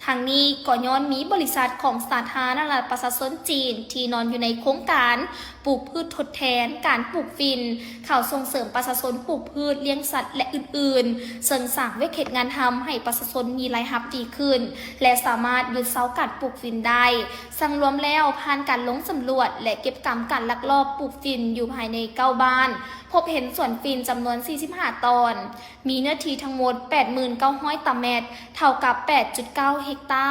ທັງນີ້ກໍຍ້ອນມີບໍລິສັດຂອງສາທາລະນະລັດປະຊາຊົນຈີນທີ່ນອນຢູ່ໃນໂຄງການ ປູກພືດທົດແທນການປູກຝິ່ນ, ເຂົ້າສົ່ງເສີມປະຊາຊົນປູກພືດ, ລ້ຽງສັດ ແລະ ອື່ນໆ, ເຊິ່ງສ້າງວຽກເຮັດງານທຳໃຫ້ປະຊາຊົນມີລາຍຮັບດີຂຶ້ນ ແລະ ສາມາດຢຸດເຊົາການປູກຝິ່ນໄດ້. ສັງລວມແລ້ວ, ຜ່ານການລົງສຳຫຼວດ ແລະ ເກັບກຳການລັກລອບປູກຝິ່ນຢູ່ພາຍໃນເກົ້າບ້ານ, ພົບເຫັນສວນຝິ່ນຈຳນວນສີ່ສິບຫ້າຕອນ, ມີເນື້ອທີ່ທັງໝົດແປດໝື່ນເກົ້າຮ້ອຍຕາແມັດ, ເທົ່າກັບແປດຈຸດເກົ້າເຮັກຕາ.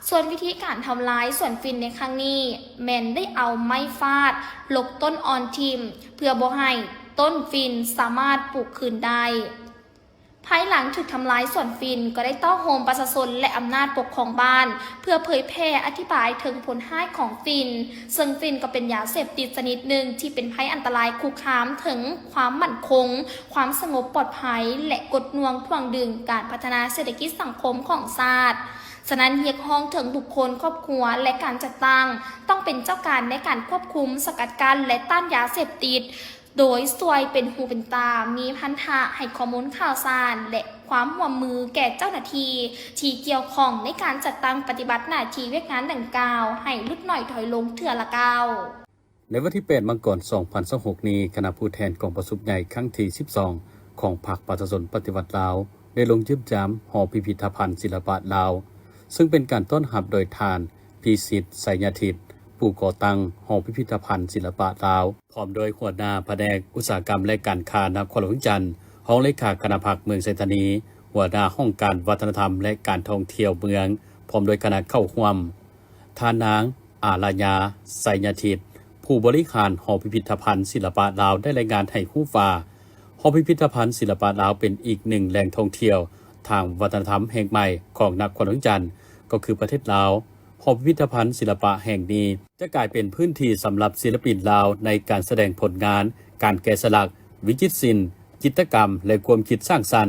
ສ່ວນວິທີການທຳລາຍສວນຝິ່ນໃນຄັ້ງນີ້ ແມ່ນໄດ້ເອົາໄມ້ຟາດລົກຕົ້ນອ່ອນຖິ້ມ ເພື່ອບໍ່ໃຫ້ຕົ້ນຝິ່ນສາມາດປູກຄືນໄດ້. ພາຍຫຼັງຖືກທຳລາຍສວນຝິ່ນ ກໍໄດ້ຕ້ອງໂຮມປະຊາຊົນ ແລະ ອຳນາດປົກຄອງບ້ານ ເພື່ອເຜີຍແຜ່ອະທິບາຍເຖິງຜົນຮ້າຍຂອງຝິ່ນ, ເຊິ່ງຝິ່ນກໍເປັນຢາເສບຕິດຊະນິດໜຶ່ງທີ່ເປັນໄພອັນຕະລາຍຄຸກຄາມເຖິງຄວາມໝັ້ນຄົງ, ຄວາມສະຫງົບປອດໄພ ແລະ ກົດໜ່ວງຖ່ວງດຶງການພັດທະນາເສດຖະກິດສັງຄົມຂອງຊາດ. ສະນັ້ນ, ຮຽກຮ້ອງເຖິງບຸກຄົນ, ຄອບຄົວ ແລະ ການຈັດຕັ້ງ ຕ້ອງເປັນເຈົ້າການໃນການຄວບຄຸມ, ສະກັດກັ້ນ ແລະ ຕ້ານຢາເສບຕິດ, ໂດຍຊ່ວຍເປັນຫູເປັນຕາ, ມີພັນທະໃຫ້ຂໍ້ມູນຂ່າວສານ ແລະ ຄວາມຮ່ວມມືແກ່ເຈົ້າໜ້າທີ່ທີ່ກ່ຽວຂ້ອງໃນການຈັດຕັ້ງປະຕິບັດໜ້າທີ່ວຽກງານດັ່ງກ່າວໃຫ້ຫຼຸດໜ້ອຍຖອຍລົງເທື່ອລະກ້າວ. ໃນວັນທີແປດ ມັງກອນ ສອງພັນຊາວຫົກນີ້, ຄະນະຜູ້ແທນກອງປະຊຸມໃຫຍ່ຄັ້ງທີສິບສອງ ຂອງພັກປະຊາຊົນປະຕິວັດລາວ ໄດ້ລົງຢ້ຽມຢາມຫໍພິພິທະພັນສິລະປະລາວ, ເຊິ່ງເປັນການຕ້ອນຮັບໂດຍທ່ານ ພິສິດ ໄຊຍະທິດ ຜູ້ກໍ່ຕັ້ງຫໍພິພິທະພັນສິລະປະລາວ, ພ້ອມດ້ວຍຫົວໜ້າພະແນກອຸດສາຫະກຳ ແລະ ການຄ້ານະຄອນຫຼວງວຽງຈັນ, ຮອງເລຂາຄະນະພັກເມືອງໄຊທານີ, ຫົວໜ້າຫ້ອງການວັດທະນະທຳ ແລະ ການທ່ອງທ່ຽວເມືອງ, ພ້ອມດ້ວຍຄະນະເຂົ້າຮ່ວມ. ທ່ານນາງ ອາລະຍາ ໄຊຍະທິດ ຜູ້ບໍລິຫານຫໍພິພິທະພັນສິລະປະລາວ ໄດ້ລາຍງານໃຫ້ຮູ້ວ່າ, ຫໍພິພິທະພັນສິລະປະລາວເປັນອີກໜຶ່ງແຫຼ່ງທ່ອງທ່ຽວທາງວັດທະນະທຳແຫ່ງໃໝ່ຂອງນະຄອນຫຼວງວຽງຈັນ, ກໍຄືປະເທດລາວ. ຫໍພິພິທະພັນສິລະປະແຫ່ງນີ້ຈະກາຍເປັນພື້ນທີ່ສຳລັບສິລະປິນລາວໃນການສະແດງຜົນງານ, ການແກະສະຫຼັກ, ວິຈິດສິນ, ຈິດຕະກຳ ແລະ ຄວາມຄິດສ້າງສັນ,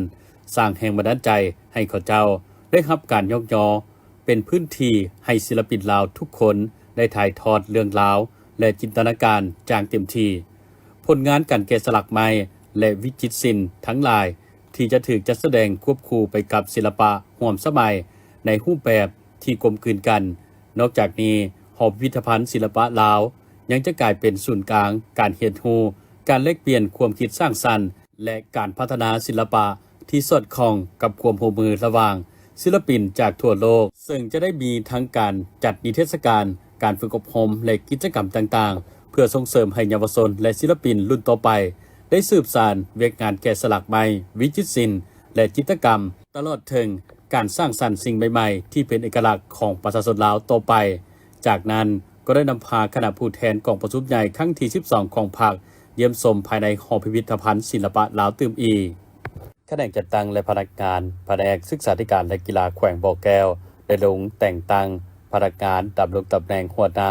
ສ້າງແຮງບັນດານໃຈໃຫ້ເຂົາເຈົ້າໄດ້ຮັບການຍົກຍໍ, ເປັນພື້ນທີ່ໃຫ້ສິລະປິນລາວທຸກຄົນໄດ້ຖ່າຍທອດເລື່ອງລາວ ແລະ ຈິນຕະນາການຢ່າງເຕັມທີ່. ຜົນງານການແກະສະຫຼັກໃໝ່ ແລະ ວິຈິດສິນທັງຫຼາຍ ທີ່ຈະຖືກຈັດສະແດງຄວບຄູ່ໄປກັບສິລະປະຮ່ວມສະໄໝໃນຮູບແບບທີ່ກົມກືນກັນ. ນອກຈາກນີ້, ຫໍພິພິທະພັນສິລະປະລາວຍັງຈະກາຍເປັນສູນກາງການຮຽນຮູ້, ການແລກປ່ຽນຄວາມຄິດສ້າງສັນ ແລະ ການພັດທະນາສິລະປະທີ່ສອດຄ່ອງກັບຄວາມຮ່ວມມືລະຫວ່າງສິລະປິນຈາກທົ່ວໂລກ, ເຊິ່ງຈະໄດ້ມີທັງການຈັດນິເທດສະການ, ການຝຶກອົບຮົມ ແລະ ກິດຈະກຳຕ່າງໆ ເພື່ອສົ່ງເສີມໃຫ້ເຍົາວະຊົນ ແລະ ສິລະປິນລຸ້ນຕໍ່ໄປໄດ້ສືບສານວຽກງານແກະສະຫຼັກໄມ້, ວິຈິດສິນ ແລະ ຈິດຕະກຳ, ຕະຫຼອດເຖິງການສ້າງສັນສິ່ງໃໝ່ໆທີ່ເປັນເອກະລັກຂອງປະຊາຊົນລາວຕໍ່ໄປ. ຈາກນັ້ນກໍໄດ້ນຳພາຄະນະຜູ້ແທນກອງປະຊຸມໃຫຍ່ຄັ້ງທີສິບສອງຂອງພັກຢ້ຽມຊົມພາຍໃນຫໍພິພິທະພັນສິລະປະລາວຕື່ມອີກ. ຂະແໜງຈັດຕັ້ງ ແລະ ພະນັກງານພະແນກສຶກສາທິການ ແລະ ກິລາແຂວງບໍ່ແກ້ວ ໄດ້ລົງແຕ່ງຕັ້ງພະນັກງານດຳລົງຕຳແໜ່ງຫົວໜ້າ,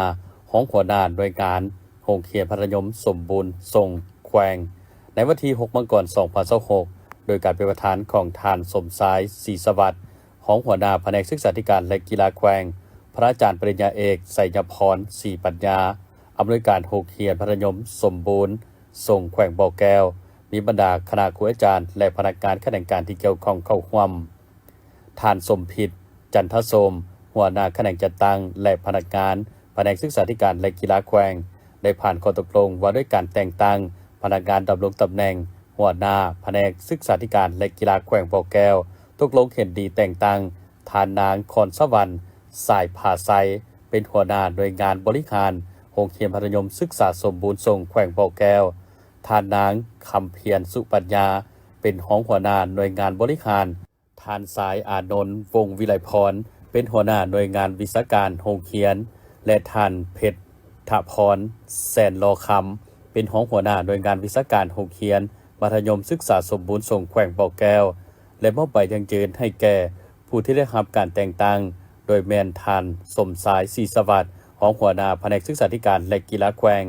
ຮອງຫົວໜ້າໜ່ວຍງານໂຮງຮຽນມັດທະຍົມສົມບູນສົ່ງແຂວງ ໃນວັນທີຫົກ ມັງກອນ ສອງພັນຊາວຫົກ ໂດຍການເປັນປະທານຂອງທ່ານ ສົມຊາຍ ສີສະຫວັດ ຮອງຫົວໜ້າພະແນກສຶກສາທິການ ແລະ ກິລາແຂວງ, ພະອາຈານປະລິນຍາເອກ ໄຊຍະພອນ ສີປັນຍາ ອຳນວຍການໂຮງຮຽນມັດທະຍົມສົມບູນສົ່ງແຂວງບໍ່ແກ້ວ, ມີບັນດາຄະນະຄູອາຈານ ແລະ ພະນັກງານຂະແໜງການທີ່ກ່ຽວຂ້ອງເຂົ້າຮ່ວມ. ທ່ານ ສົມພິດ ຈັນທະໂສມ ຫົວໜ້າຂະແໜງຈັດຕັ້ງ ແລະ ພະນັກງານພະແນກສຶກສາທິການ ແລະ ກິລາແຂວງ ໄດ້ຜ່ານຂໍ້ຕົກລົງວ່າດ້ວຍການແຕ່ງຕັ້ງພະນັກງານດຳລົງຕຳແໜ່ງຫົວໜ້າພະແນກສຶກສາທິການ ແລະ ກິລາແຂວງບໍ່ແກ້ວ, ຕົກລົງເຫັນດີແຕ່ງຕັ້ງທ່ານນາງ ຄອນສະຫວັນ ສາຍຜາໄຊ ເປັນຫົວໜ້າໜ່ວຍງານບໍລິຫານໂຮງຮຽນມັດທະຍົມສຶກສາສົມບູນສົ່ງແຂວງບໍ່ແກ້ວ, ທ່ານນາງ ຄຳພຽນ ສຸປັນຍາ ເປັນຮອງຫົວໜ້າໜ່ວຍງານບໍລິຫານ, ທ່ານ ຊາຍອານົນ ວົງວິໄລພອນ ເປັນຫົວໜ້າໜ່ວຍງານວິຊາການໂຮງຮຽນ ແລະ ທ່ານ ເພັດທະພອນ ແສນລໍຄຳ ເປັນຮອງຫົວໜ້າໜ່ວຍງານວິຊາການໂຮງຮຽນມັດທະຍົມສຶກສາສົມບູນສົ່ງແຂວງບໍ່ແກ້ວ ແລະ ມອບໃບຢັ້ງຢືນໃຫ້ແກ່ຜູ້ທີ່ໄດ້ຮັບການແຕ່ງຕັ້ງ ໂດຍແມ່ນທ່ານ ສົມຊາຍ ສີສະຫວັດ ຮອງຫົວໜ້າພະແນກສຶກສາທິການ ແລະ ກິລາແຂວງ,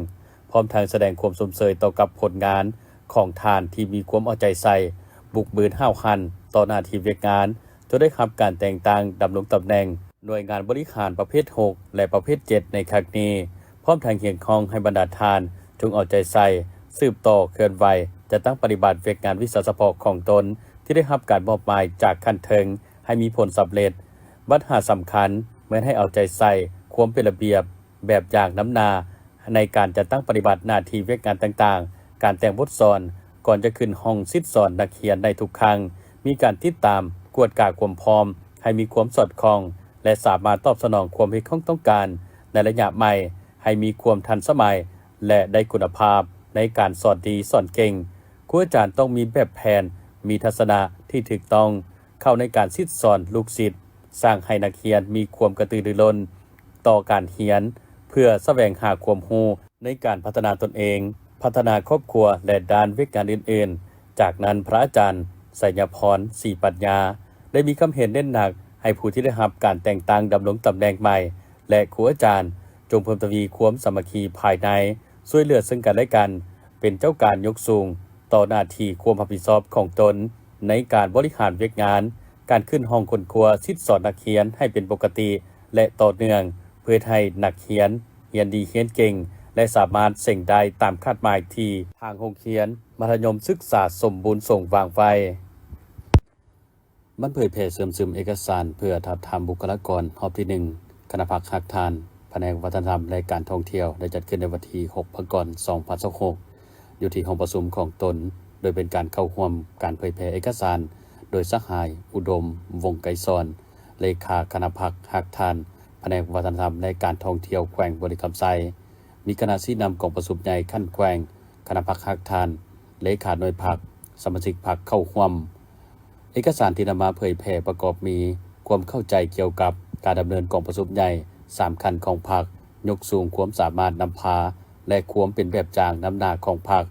ພ້ອມທັງສະແດງຄວາມຊົມເຊີຍຕໍ່ກັບຜົນງານຂອງທ່ານທີ່ມີຄວາມເອົາໃຈໃສ່, ບຸກບືນຫ້າວຫັນຕໍ່ໜ້າທີ່ວຽກງານ, ຈົນໄດ້ຮັບການແຕ່ງຕັ້ງດຳລົງຕຳແໜ່ງໜ່ວຍງານບໍລິຫານປະເພດຫົກ ແລະ ປະເພດເຈັດໃນຄັ້ງນີ້, ພ້ອມທັງຮຽກຮ້ອງໃຫ້ບັນດາທ່ານຈົ່ງເອົາໃຈໃສ່, ສືບຕໍ່ເຄື່ອນໄຫວ, ຈັດຕັ້ງປະຕິບັດວຽກງານວິຊາສະເພາະຂອງຕົນທີ່ໄດ້ຮັບການມອບໝາຍຈາກຂັ້ນເທິງໃຫ້ມີຜົນສຳເລັດ. ບັນຫາສຳຄັນແມ່ນໃຫ້ເອົາໃຈໃສ່ຄວາມເປັນລະບຽບ, ແບບຢ່າງນຳໜ້າໃນການຈັດຕັ້ງປະຕິບັດໜ້າທີ່ວຽກງານຕ່າງໆ, ການແຕ່ງບົດສອນ, ກ່ອນຈະຂຶ້ນຫ້ອງສິດສອນນັກຮຽນໃນທຸກຄັ້ງ, ມີການຕິດຕາມ, ກວດກາຄວາມພ້ອມໃຫ້ມີຄວາມສອດຄ່ອງ ແລະ ສາມາດຕອບສະໜອງຄວາມຮຽກຮ້ອງຕ້ອງການໃນໄລຍະໃໝ່, ໃຫ້ມີຄວາມທັນສະໄໝ ແລະ ໄດ້ຄຸນນະພາບໃນການສອນດີສອນເກັ່ງ. ຄູອາຈານຕ້ອງມີແບບແຜນ, ມີທັດສະນະທີ່ຖືກຕ້ອງເຂົ້າໃນການສິດສອນລູກສິດ, ສ້າງໃຫ້ນັກຮຽນມີຄວາມກະຕືລືລົ້ນຕໍ່ການຮຽນ ເພື່ອສະແຫວງຫາຄວາມຮູ້ ໃນການພັດທະນາຕົນເອງ, ພັດທະນາຄອບຄົວ ແລະ ດ້ານວຽກງານອື່ນໆ. ຈາກນັ້ນ, ພະອາຈານ ໄຊຍະພອນ ສີປັນຍາ ໄດ້ມີຄຳເຫັນເນັ້ນໜັກໃຫ້ຜູ້ທີ່ໄດ້ຮັບການແຕ່ງຕັ້ງດຳລົງຕຳແໜ່ງໃໝ່ ແລະ ຄູອາຈານ ຈົ່ງເພີ່ມທະວີຄວາມສາມັກຄີພາຍໃນ, ຊ່ວຍເຫຼືອເຊິ່ງກັນແລະກັນ, ເປັນເຈົ້າການຍົກສູງຕໍ່ໜ້າທີ່ຄວາມຮັບຜິດຊອບຂອງຕົນໃນການບໍລິຫານວຽກງານ, ການຂຶ້ນຫ້ອງຄົ້ນຄວ້າ, ສິດສອນນັກຮຽນໃຫ້ເປັນປົກກະຕິ ແລະ ຕໍ່ເນື່ອງ, ເພື່ອເຮັດໃຫ້ນັກຮຽນ ຮຽນດີຮຽນເກັ່ງ ແລະ ສາມາດເສັງໄດ້ຕາມຄາດໝາຍທີ່ທາງໂຮງຮຽນມັດທະຍົມສຶກສາສົມບູນສົງວາງໄວ້. ມັນເຜີຍແຜ່ເຊື່ອມຊຶມເອກະສານເພື່ອທາບທາມບຸກຄະລາກອນຮອບທີໜຶ່ງ ຄະນະພັກຮາກຖານ ພະແນກວັດທະນະທຳ ແລະ ການທ່ອງທ່ຽວ ໄດ້ຈັດຂຶ້ນໃນວັນທີຫົກ ພະກອນ ສອງພັນຊາວຫົກ ຢູ່ທີ່ຫ້ອງປະຊຸມຂອງຕົນ, ໂດຍເປັນການເຂົ້າຮ່ວມການເຜີຍແຜ່ເອກະສານໂດຍສະຫາຍ ອຸດົມ ວົງໄກສອນ ເລຂາຄະນະພັກຮາກຖານ ພະແນກວັດທະນະທຳ ແລະ ການທ່ອງທ່ຽວແຂວງບໍລິຄຳໄຊ, ມີຄະນະຊີ້ນຳກອງປະຊຸມໃຫຍ່ຂັ້ນແຂວງ, ຄະນະພັກຮາກຖານ, ເລຂາໜ່ວຍພັກ, ສະມາຊິກພັກເຂົ້າຮ່ວມ. ເອກະສານທີ່ນຳມາເຜີຍແຜ່ປະກອບມີຄວາມເຂົ້າໃຈກ່ຽວກັບການດຳເນີນກອງປະຊຸມໃຫຍ່ສາມຂັ້ນຂອງພັກ, ຍົກສູງຄວາມສາມາດນຳພາ ແລະ ຄວາມເປັນແບບຢ່າງນຳໜ້າຂອງພັກ,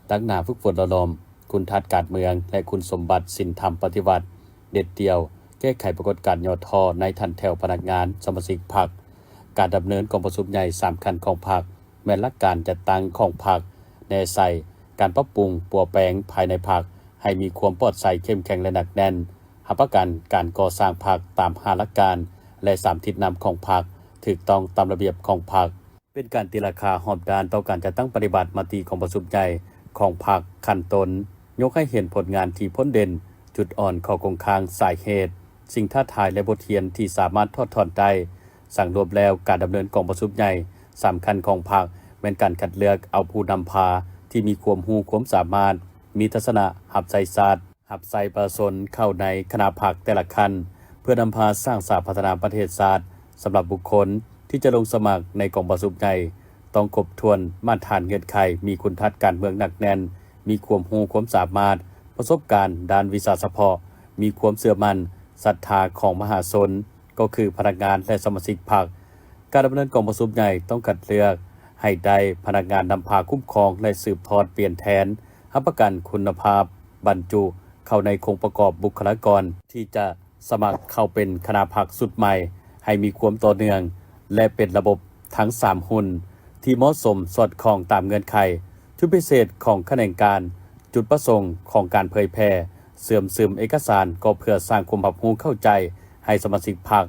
ຕັ້ງໜ້າຝຶກຝົນຫຼໍ່ຫຼອມຄຸນທາດການເມືອງ ແລະ ຄຸນສົມບັດສິນທຳປະຕິວັດ, ເດັດດ່ຽວແກ້ໄຂປາກົດການຫຍໍ້ທໍ້ໃນຖັນແຖວພະນັກງານສະມາຊິກພັກ. ການດຳເນີນກອງປະຊຸມໃຫຍ່ສາມຂັ້ນຂອງພັກ ແມ່ນຫຼັກການຈັດຕັ້ງຂອງພັກ, ແນໃສ່ການປັບປຸງປົວແປງພາຍໃນພັກໃຫ້ມີຄວາມປອດໃສ, ເຂັ້ມແຂງ ແລະ ໜັກແໜ້ນ, ຮັບປະກັນການກໍ່ສ້າງພັກຕາມຫ້າຫຼັກການ ແລະ ສາມທິດນຳຂອງພັກ, ຖືກຕ້ອງຕາມລະບຽບຂອງພັກ, ເປັນການຕີລາຄາຮອບດ້ານຕໍ່ການຈັດຕັ້ງປະຕິບັດມະຕິກອງປະຊຸມໃຫຍ່ຂອງພັກຂັ້ນຕົ້ນ, ຍົກໃຫ້ເຫັນຜົນງານທີ່ພົ້ນເດັ່ນ, ຈຸດອ່ອນ, ຂໍ້ຄົງຄ້າງ, ສາຍເຫດ, ສິ່ງທ້າທາຍ ແລະ ບົດຮຽນທີ່ສາມາດຖອດຖອນໄດ້. ສັງລວມແລ້ວ, ການດຳເນີນກອງປະຊຸມໃຫຍ່ສາມຂັ້ນຂອງພັກ ແມ່ນການຄັດເລືອກເອົາຜູ້ນຳພາທີ່ມີຄວາມຮູ້ຄວາມສາມາດ, ມີທັດສະນະຮັບໃຊ້ຊາດ, ຮັບໃຊ້ປະຊາຊົນເຂົ້າໃນຄະນະພັກແຕ່ລະຂັ້ນ, ເພື່ອນຳພາສ້າງສາພັດທະນາປະເທດຊາດ. ສຳລັບບຸກຄົນທີ່ຈະລົງສະໝັກໃນກອງປະຊຸມໃຫຍ່ ຕ້ອງຄົບຖ້ວນມາດຖານເງື່ອນໄຂ, ມີຄຸນທັດການເມືອງໜັກແໜ້ນ, ມີຄວາມຮູ້ຄວາມສາມາດ, ປະສົບການດ້ານວິຊາສະເພາະ, ມີຄວາມເຊື່ອໝັ້ນ, ສັດທາຂອງມະຫາຊົນ, ກໍຄືພະນັກງານ ແລະ ສະມາຊິກພັກ. ການດຳເນີນກອງປະຊຸມໃຫຍ່ຕ້ອງຄັດເລືອກໃຫ້ໄດ້ພະນັກງານນຳພາຄຸ້ມຄອງ ແລະ ສືບທອດປ່ຽນແທນ, ຮັບປະກັນຄຸນນະພາບບັນຈຸເຂົ້າໃນໂຄງປະກອບບຸກຄະລາກອນທີ່ຈະສະໝັກເຂົ້າເປັນຄະນະພັກຊຸດໃໝ່ ໃຫ້ມີຄວາມຕໍ່ເນື່ອງ ແລະ ເປັນລະບົບທັງສາມຮຸ່ນທີ່ເໝາະສົມສອດຄ່ອງຕາມເງື່ອນໄຂ. ຈຸດພິເສດຂອງຂະແໜງການ, ຈຸດປະສົງຂອງການເຜີຍແຜ່ ເຊື່ອມຊຶມເອກະສານກໍເພື່ອສ້າງຄວາມຮັບຮູ້ເຂົ້າໃຈໃຫ້ສະມາຊິກພັກ